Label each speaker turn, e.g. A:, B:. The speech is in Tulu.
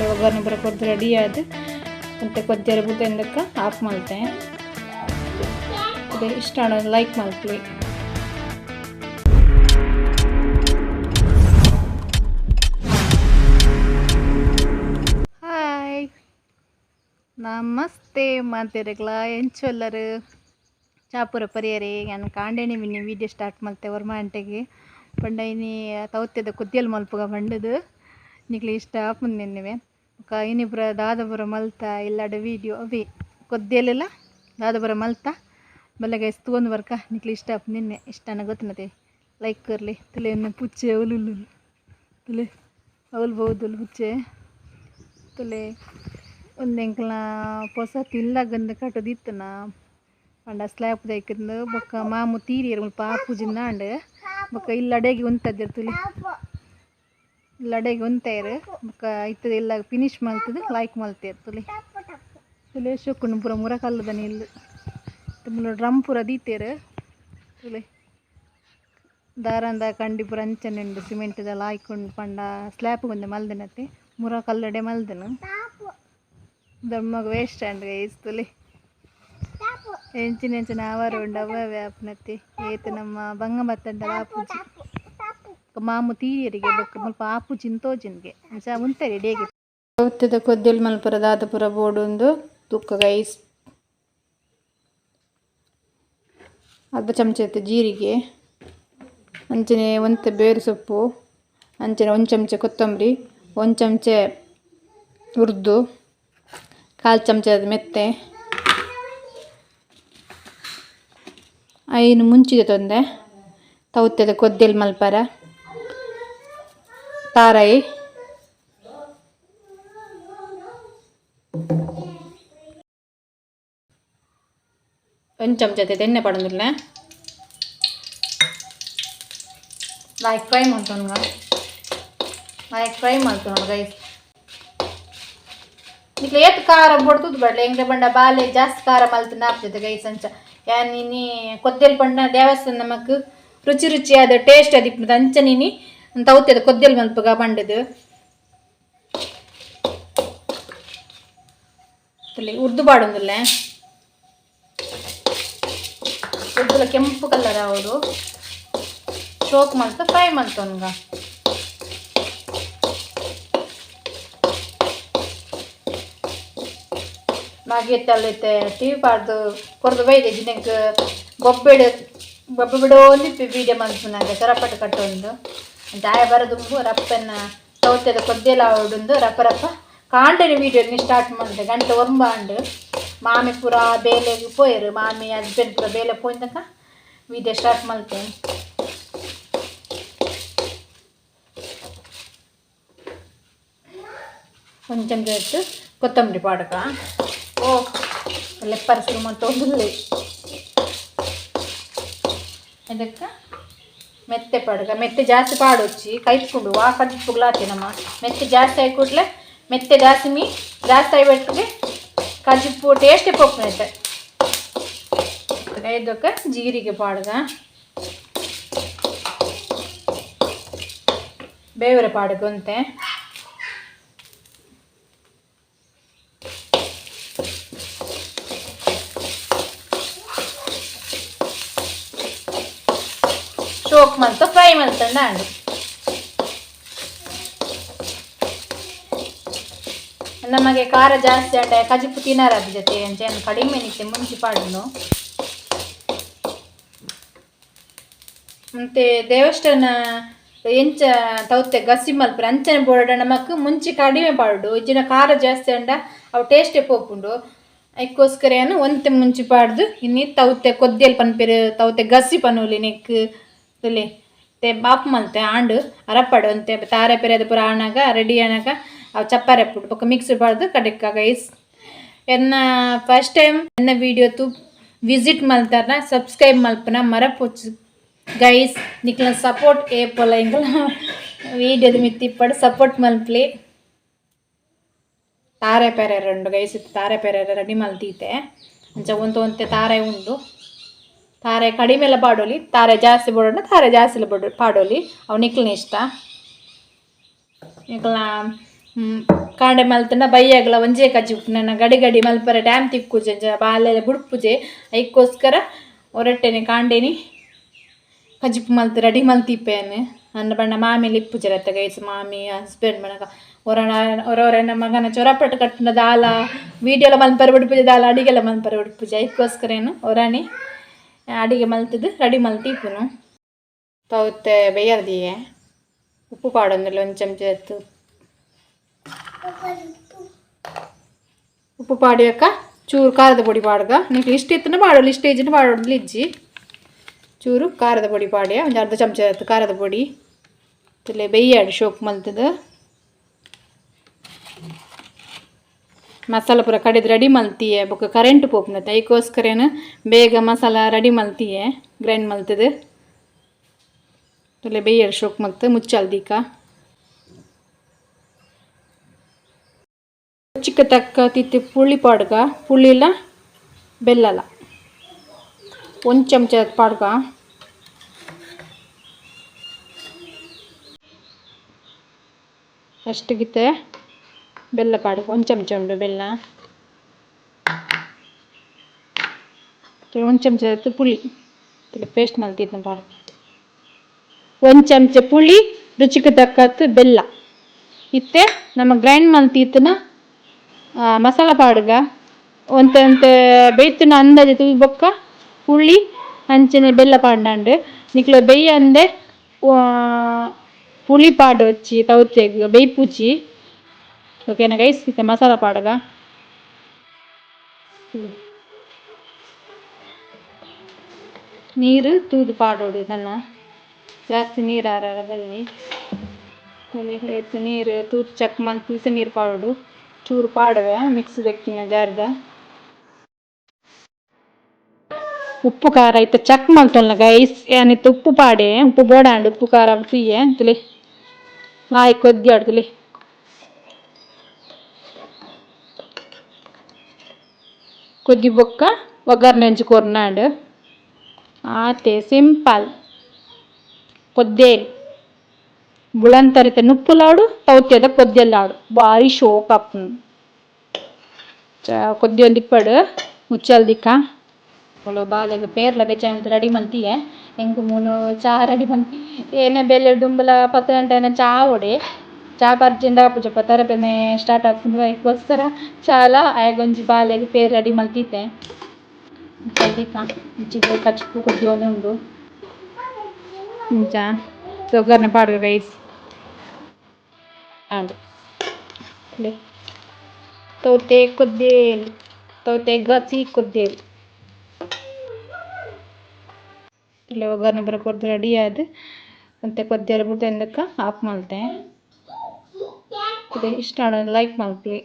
A: ಒಗ್ಗರಣೆ ಪೂರ ಕೊರ್ದು ರೆಡಿ ಆದ್ ಒಂತೆ ಕೊದ್ದಿಯರ ಬೂತ ಆಫ್ ಮಲ್ತೆ. ಇಷ್ಟ ಲೈಕ್ ಮಲ್ಪುಲೆ. ಹಾಯ್ ನಮಸ್ತೆ ಮಾತೆರೆಗ್ಲ ಎಂಚೊಲ್ಲರು ಚಾಪುರ ಪರಿಯರೆ. ಯಾನ್ ಕಾಂಡೆನೆ ಮಿನಿ ವೀಡಿಯೋ ಸ್ಟಾರ್ಟ್ ಮಲ್ತೆ ಒರ್ಂಬ ಗಂಟೆಗೆ. ಪಂಡ ಇನಿ ತೌತೆದ ಕೊದ್ದಿಯಲ್ ಮಲ್ಪುಗ ಪಂಡುದು ನಿಕ್ಲೆ ಇಷ್ಟ ಆಪುಂದೆನ್ನುವೆ. ಬೊಕ ಇನಿ ಪೂರ ದಾದ ಪೂರ ಮಲ್ತ ಇಲ್ಲಡ ವೀಡಿಯೋ ಅವೇ ಕೊದ್ದಿಯಲೆಲ್ಲ ದಾದ ಪೂರ ಮಲ್ತ ಬಲ್ಲೆ ಗೈಸ್ ತೂವೊಂದು ಬರ್ಕ. ನಿಕ್ಲೆ ಇಷ್ಟ ಆಪುಂದೆನ್ನೆ ಇಷ್ಟನ ಗೊತ್ತುನತೆ ಲೈಕ್ ಕೊರ್ಲೆ. ತುಲೆ ಪುಚ್ಚೆ ಅವ್ಲು ತುಲೆ ಅವ್ಲು ಬೋದುಲು ಪುಚ್ಚೆ ತುಲೆ. ಉಂದು ಎಂಕಲ್ನ ಪೊಸ ತಿಲ್ಲಗಂದು ಕಟ್ಟುದಿತ್ತುನ ಪಂಡ ಸ್ಲ್ಯಾಪ್ ದೈಕಂದು ಬೊಕ್ಕ ಮಾಮು ತೀರಿಯೆರ್ ಮುಲ್ಪ ಆಪುಜಿಂದ್ ಆಂಡ್. ಬೊಕ್ಕ ಇಲ್ಲಡೆಗೆ ಉಂತದೆರ್ ತುಲೆ ಇಲ್ಲಡೆಗೆ ಉಂತಯೆರ್. ಬೊಕ್ಕ ಇತ್ತದ ಇಲ್ಲ ಫಿನಿಶ್ ಮಲ್ತುದು ಲೈಕ್ ಮಲ್ತೆರ್ ತುಲೆ. ತುಲೆ ಶೋಕುಂಡು ಪೂರ ಮುರ ಕಲ್ಲುದ ನೀಲ್ ಮೂಲು ಡ್ರಮ್ ಪೂರ ದೀತೆರ್ ತುಲೆ. ದಾರಂದ ಕಂಡಿ ಪೂರ ಅಂಚನೆ ಉಂಡು ಸಿಮೆಂಟ್ ದ ಲಾಯ್ಕ್ ಉಂಡು ಪಂಡ ಸ್ಲ್ಯಾಪ್ ಒಂಜಿ ಮಲ್ದಿನತೆ ಮುರ ಕಲ್ಲುಡೆ ಮಲ್ದನು. ದಮ್ಮಗ್ ವೇಸ್ಟ್ ಆಂಡ್ ಗೈಸ್ ತುಲೆ. ಎಂಚಿನ ಎಂಚಿನ ಆವರ ಉಂಡು ಅವೇ ಆಪುನತೆ ಏತ್ ನಮ್ಮ ಬಂಗ ಬತ್ತಂಡಲ ಆಪುಜಿ. ಮಾಮು ತೀರಿಯರಿಗೆ ಬೊಕ್ಕ ಮುಲ್ಪ ಆಪುಜಿಂದ್ ತೋಜಿನ್ಗೆ ಅಂಚ ಉಂತೆರೆ ಡೇಗೆ. ತೌತೆದ ಕೊದ್ದಿಲ್ ಮಲ್ಪುರ ದಾದ ಪೂರ ಬೋಡುಂದು ತೂಕ ಗೈಸ್. ಅರ್ಧ ಚಮಚ ಜೀರಿಗೆ, ಅಂಚನೆ ಒಂತೆ ಬೇರು ಸೊಪ್ಪು, ಅಂಚನೆ ಒಂದು ಚಮಚ ಕೊತ್ತಂಬರಿ, ಒಂದು ಚಮಚ ಉರ್ದು, ಕಾಲು ಚಮಚ ಮೆತ್ತೆ, ಐನು ಮುಂಚಿದ ತೊಂದೆ ತೌತೆದ ಕೊದ್ದಿಲ್ ಮಲ್ಪರ ತಾರಾಯಿ, ಒಂದು ಚಮಚ ಎಣ್ಣೆ ಪಾಡೊಂದುಲ್ಲೆ. ಲಾಯ್ಕ್ ಫ್ರೈ ಮಲ್ತೊನ್ಗ ಲಾಯ್ಕ್ ಫ್ರೈ ಮಲ್ತೊನೊಡು ಗೈಸ್. ನಿಕ್ಲೆ ಏತ್ ಖಾರ ಬೋಡು ತೂದು ಬಡ್ಲೆ. ಎಂಕ್ಲೆ ಪಂಡ ಬಾಲೆ ಜಾಸ್ತಿ ಖಾರ ಮಲ್ತುಂಡ ಆಪುಜತೆ ಗೈಸ್. ಅಂಚ ಯಾನ್ ಇನಿ ಕೊದ್ದೆಲ್ ಪಂಡ ದೇವಸ್ಥಾನ ನಮಕ್ ರುಚಿ ರುಚಿಯಾದ ಟೇಸ್ಟ್ ಆದಿಪ್ಪುಂಡು. ಅಂಚ ಇನಿ ತೌತೆದ ಕೊದ್ದೆಲ್ ಮಲ್ಪುಗ ಪಂಡುದು. ಉರ್ದು ಪಾಡೊಂದುಲ್ಲೆ. ಉರ್ದುಲ ಕೆಂಪು ಕಲರ್ ಆವೊಡು ಶೋಕ್ ಮಲ್ತ್ ಫ್ರೈ ಮಲ್ತೊನ್ಗ. ಮಗೆ ಟಿವಿ ಪಾಡ್ದು ಕೊರ್ದು ಬೈದೆ ಜಿನೆಕ್ ಬೊಬ್ಬೆಡ್ ಬೊಬ್ಬೆ ಬಿಡೋಂದಿಪ್ಪಿ ವೀಡಿಯೋ ಮಲ್ಪುನಗ ಸರಪಟ ಕಟ್ಟೊಂದು ದಾಯ ಬರದುಂಬು ರಪ್ಪೆನ ತೌತೆದ ಕೊದ್ದೆಲ ಆವೊಡುಂದು ರಪ್ಪ ರಪ್ಪ ಕಾಂಡೆನೆ ವೀಡಿಯೋ ಸ್ಟಾರ್ಟ್ ಮಲ್ತೆ. ಗಂಟೆ ಒರ್ಂಬ ಆಂಡ್. ಮಾಮಿ ಪೂರ ಬೇಲೆಗ್ ಪೋಯೆರ್. ಮಾಮಿ ಹಸ್ಬೆಂಡ್ ಪೂರ ಬೇಲೆ ಪೋಯಿನಕ ವೀಡಿಯೋ ಸ್ಟಾರ್ಟ್ ಮಲ್ತೆ. ಒಂದು ಚಮಚ ಕೊತ್ತಂಬರಿ ಪಾಡಕ. ಓ ಲೆಪ್ಪರ ಶುರು ಮಲ್ತೊಂದುಲ್ಲೆ. ಇದಕ್ಕೆ ಮೆತ್ತೆ ಪಾಡುಗ. ಮೆತ್ತೆ ಜಾಸ್ತಿ ಪಾಡೊಚ್ಚಿ ಕೈಪುಂಡು ವಾ ಕಜಿಪುಗ್ಲ ನಮ್ಮ ಮೆತ್ತೆ ಜಾಸ್ತಿ ಆಯಿ ಕೂಡಲೇ ಮೆತ್ತೆ ಜಾಸ್ತಿ ಮೀ ಜಾಸ್ತಿ ಆಯ್ಬಿಟ್ಟಿಗೆ ಕಜಿಪು ಟೇಸ್ಟೇ ಪೋಪುನೈತೆ. ಇದಕ್ಕೆ ಜೀರಿಗೆ ಪಾಡುಗ, ಬೇವರೆ ಪಾಡುಗ ಒಂತೆ. ಶೋಕ್ ಮಲ್ತ ಫ್ರೈ ಮಲ್ತಂಡ ಆಂಡ್. ನಮಗೆ ಖಾರ ಜಾಸ್ತಿ ಆಂಡ ಕಜಿಪು ತಿನ್ನರ ಜೊತೆ ಅಂಚ ಕಡಿಮೆ ನಿತ್ತೆ ಮುಂಚಿ ಪಾಡುನು. ಮತ್ತೆ ದೇವಸ್ಥಾನ ಎಂಚ ತೌತೆ ಗಸಿ ಮಲ್ಪುರ ಅಂಚನೆ ಬೋಡ ನಮಕ್ ಮುಂಚಿ ಕಡಿಮೆ ಪಾಡುಡು. ಇಜ್ಜಿನ ಖಾರ ಜಾಸ್ತಿ ಅಂಡ ಅವು ಟೇಸ್ಟೇ ಪೋಪುಂಡು. ಅದಕ್ಕೋಸ್ಕರ ಏನು ಒಂತೆ ಮುಂಚಿ ಪಾಡ್ದು ಇನ್ನು ತೌತೆ ಕೊದ್ದೆಲ್ ಪನ್ಪೆರ್ ತೌತೆ ಗಸಿ ಪನೊಲಿ ನೆಕ್ ತುಲೆ ತೆ ಬಾಪು ಮಲ್ತೆ ಆಂಡ್ ಅರಪ್ಪಡು ಒಂತೆ ತಾರೆ ಪೆರೆದ ಪೂರ ಆನಾಗ ರೆಡಿ ಆನಾಗ ಅವು ಚಪ್ಪಾರೆ ಪುಟ್ಟು ಬೊಕ್ಕ ಮಿಕ್ಸ್ ಪಾಡ್ದು ಕಡೆಕ್ ಗೈಸ್. ಎನ್ನ ಫಸ್ಟ್ ಟೈಮ್ ಎನ್ನ ವೀಡಿಯೋ ತು ವಿಸಿಟ್ ಮಲ್ತಾರ ಸಬ್ಸ್ಕ್ರೈಬ್ ಮಲ್ಪುನ ಮರಪೊಚ್ಚು ಗೈಸ್. ನಿಕ್ಲೆನ ಸಪೋರ್ಟ್ ಏಪೊಲ ಎಂಕಲ್ನ ವೀಡಿಯೋದ ಮಿತ್ತ್ ಇಪ್ಪಡ್ ಸಪೋರ್ಟ್ ಮಲ್ಪುಲೆ. ತಾರೆ ಪೆರೆರೆ ಉಂಡು ಗೈಸ್. ಇತ್ತೆ ತಾರೆ ಪೆರೆರೆ ರೆಡಿ ಮಲ್ತೀತೆ. ಅಂಚ ಒಂತೆ ಒಂತೆ ತಾರೆ ಉಂಡು. ತಾರೆ ಕಡಿಮೆಲ ಪಾಡೊಲಿ, ತಾರೆ ಜಾಸ್ತಿ ಬೋಡಂಡ ತಾರೆ ಜಾಸ್ತಿ ಪಾಡೊಲಿ, ಅವು ನಿಕ್ಲೆನ ಇಷ್ಟ. ನಿಕ್ಲೆನ ಕಾಂಡೆ ಮಲ್ತಂಡ ಬಯ್ಯಾಗಲ ಒಂಜೇ ಕಜಿಪು ನನ್ನ ಗಡಿ ಗಡಿ ಮಲ್ಪರೆ ಟೈಮ್ ತಿಕ್ಕುಜೆ ಬಾಲೆ ಬುಡ್ಪುಜೆ ಐಕ್ಕೋಸ್ಕರ ಒರಟ್ಟೆನೆ ಕಾಂಡೇನಿ ಕಜಿಪು ಮಲ್ತು ರೆಡಿ ಮಲ್ತಿಪ್ಪೇನೆ ಅನ್ನ ಬಣ್ಣ ಮಾಮಿ ಇಪ್ಪುಜರತ್ತ ಗೈಸ್ ಮಾಮಿ ಹಸ್ಬೆಂಡ್ ಬಣ್ಣಕ ಒರಣ ಒರೊರನ ಮಗನ ಚೊರಪಟ್ಟು ಕಟ್ಟಿನ ದಾಲ ವೀಡಿಯೋಲ ಮಲ್ಪರೆ ಉಡುಪುಜೆ ದಾಲ ಅಡಿಗೆಲ್ಲ ಮಲ್ಪರೆ ಉಡುಪುಜೆ ಐಕ್ಕೋಸ್ಕರ ಏನು ಒರಾಣಿ ಅಡಿಗೆ ಮಲ್ತದ್ದು ರೆಡಿ ಮಲ್ತಿಪ್ಪುನು ತೌತೆ ಬೇಯರ್ದಿಯೆ ಉಪ್ಪು ಪಾಡೊಂದಿಲ್ಲ ಒಂದು ಚಮಚ ಎತ್ತು ಉಪ್ಪು ಪಾಡಿಯಕ್ಕ ಚೂರು ಖಾರದ ಪೊಡಿ ಪಾಡ್ಗ ನೀಕು ಇಷ್ಟ ಇತ್ತನ ಪಾಡೋದು ಇಷ್ಟ ಇಜ್ಜಿನ ಪಾಡೋದು ಇಜ್ಜಿ ಚೂರು ಖಾರದ ಪೊಡಿ ಪಾಡ್ಯ ಒಂದು ಅರ್ಧ ಚಮಚ ಎತ್ತು ಖಾರದ ಪೊಡಿ ತುಲೆ ಬೇಯಾಡು ಶೋಕ್ ಮಲ್ತದ ಮಸಾಲ ಪೂರ ಕಡೆದು ರೆಡಿ ಮಲ್ತೀಯೆ ಬೊಕ್ಕ ಕರೆಂಟ್ ಪೋಪುನತ್ತೆ ಐಕೋಸ್ಕರ ಏನು ಬೇಗ ಮಸಾಲ ರೆಡಿ ಮಲ್ತೀಯೆ ಗ್ರೈಂಡ್ ಮಲ್ತದ ತುಲೆ ಬೇಯಾಡು ಶೋಕ್ ಮಲ್ತು ಮುಚ್ಚಾಲ್ ದೀಕ ಚಿಕ್ಕ ತಕ್ಕ ತಿತ್ತಿ ಪುಳಿ ಪಾಡ್ಗ ಪುಳಿಲ ಬೆಲ್ಲಲ ಒಂದು ಚಮಚ ಪಾಡ್ಗ ಫಸ್ಟ್ಗಿತ್ತೆ ಬೆಲ್ಲ ಪಾಡ್ಗ ಒಂದು ಚಮಚ ಉಂಡು ಬೆಲ್ಲ ಒಂದು ಚಮಚ ಪುಳಿ ಪೇಸ್ಟ್ ಮಲ್ತಿದ್ನ ಪಾಡ್ಗ ಒಂದು ಚಮಚ ಪುಳಿ ರುಚಿಗೆ ತಕ್ಕತ್ತು ಬೆಲ್ಲ ಇತ್ತೆ ನಮ್ಮ ಗ್ರೈಂಡ್ ಮಲ್ತಿತ್ತನ ಮಸಾಲ ಪಾಡ್ಗ ಒಂತೆ ಒಂತೆ ಬೇಯ್ತುನ ಅಂದಾಜು ತೂಯಿ ಬೊಕ್ಕ ಪುಳಿ ಅಂಚನೆ ಬೆಲ್ಲ ಪಾಡ್ಂಡ್ ನಿಕ್ಲು ಬೇಯ ಅಂದೆ ಪುಳಿ ಪಾಡೊಚ್ಚಿ ತೌತೆಗ್ ಬೇಯ್ಪುಜಿ ಓಕೆನಾ ಗೈಸ್ ಇತ್ತೆ ಮಸಾಲ ಪಾಡ್ಗ ನೀರು ತೂದು ಪಾಡೋಡು ಇದನ್ನ ಜಾಸ್ತಿ ನೀರು ಆರಾರ ಬಲ್ಲಿ ನೀರು ತೂದು ಚೆಕ್ ಮಲ್ತ್ ನೀರು ಪಾಡೋಡು ಚೂರು ಪಾಡುವೆ ಮಿಕ್ಸ್ ದೆಕ್ಕಿನ ಜಾರ್ದ ಉಪ್ಪು ಖಾರ ಇತ್ತೆ ಚೆಕ್ ಮಲ್ತೊಲ್ಲ ಗೈಸ್ ಯಾನಿತ್ತೆ ಉಪ್ಪು ಪಾಡೆ ಉಪ್ಪು ಬೋಡಾಂಡ್ ಉಪ್ಪು ಖಾರ ತೂಯೆ ತುಲೆ ಬಾಯಿ ಕೊದ್ದಿಯಾಡು ತುಲೆ ಕೊದ್ದಿ ಬೊಕ್ಕ ಒಗ್ಗರಣೆ ಒಂಜಿ ಕೊರ್ನಾಂಡ್ ಆತೆ ಸಿಂಪಲ್ ಕೊದ್ದೇಲ್ ಬುಳಂತರಿತ ನುಪ್ಪುಲಾಡು ತೌತೆದ ಕೊದ್ದೆಲ್ಲಾಡು ಬಾರಿ ಶೋಕ್ ಆಪುಂಡು ಕೊದ್ದಿಯೊಂದು ಇಪ್ಪಡು ಮುಚ್ಚಲ್ ದಿಕ್ಕ ಓಲು ಬಾಲೆಗ್ ಪೇರ್ಲ ಬೆಚ್ಚ ರೆಡಿ ಮಲ್ತಿಯೆ ಎಂಕ್ ಮೂಲು ಚಾ ರೆಡಿ ಮಲ್ತಿ ಏನೆ ಬೇಲೆ ದುಂಬುಲ 10 ಗಂಟೆ ಚಾ ಆವೊಡೆ ಚಾ ಪರ್ಜಿಂಡ ಆಪುಜಿ ಪತ್ತರ ಸ್ಟಾರ್ಟ್ ಆಪುಂಡು ಐಕೋಸ್ಕರ ಚಾಲ ಆಯಗೊಂಜಿ ಬಾಲೆಗ್ ಪೇರ್ ರೆಡಿ ಮಲ್ತಿತ್ತೆ ಮುಚ್ಚಲ್ ದಿಕ್ಕ ಇಂಚಿಗ್ ಕಜಿಪು ಕೊದ್ದಿಯೊಂದು ಉಂಡು ಇಂಚ ಒಗ್ಗರಣೆ ಪಾಡ್ಗ ಗೈಸ್ ಆಂಡ್ ತೌತೆ ಕೊದ್ದೇಲ್ ತೌತೆ ಗಸಿ ಕೊದ್ದೇಲ್ ಇಲ್ಲಿ ಒಗ್ಗರಣೆ ಪೂರ ಕೊರ್ದು ರೆಡಿ ಆದ್ ಒಂತೆ ಕೊದ್ದಿಯರ ಬುಡ್ದು ಎಂದಕ್ಕ ಆಫ್ ಮಲ್ತೆ ಇಷ್ಟ ಆಂಡ ಲೈಕ್ ಮಲ್ಪುಲೆ.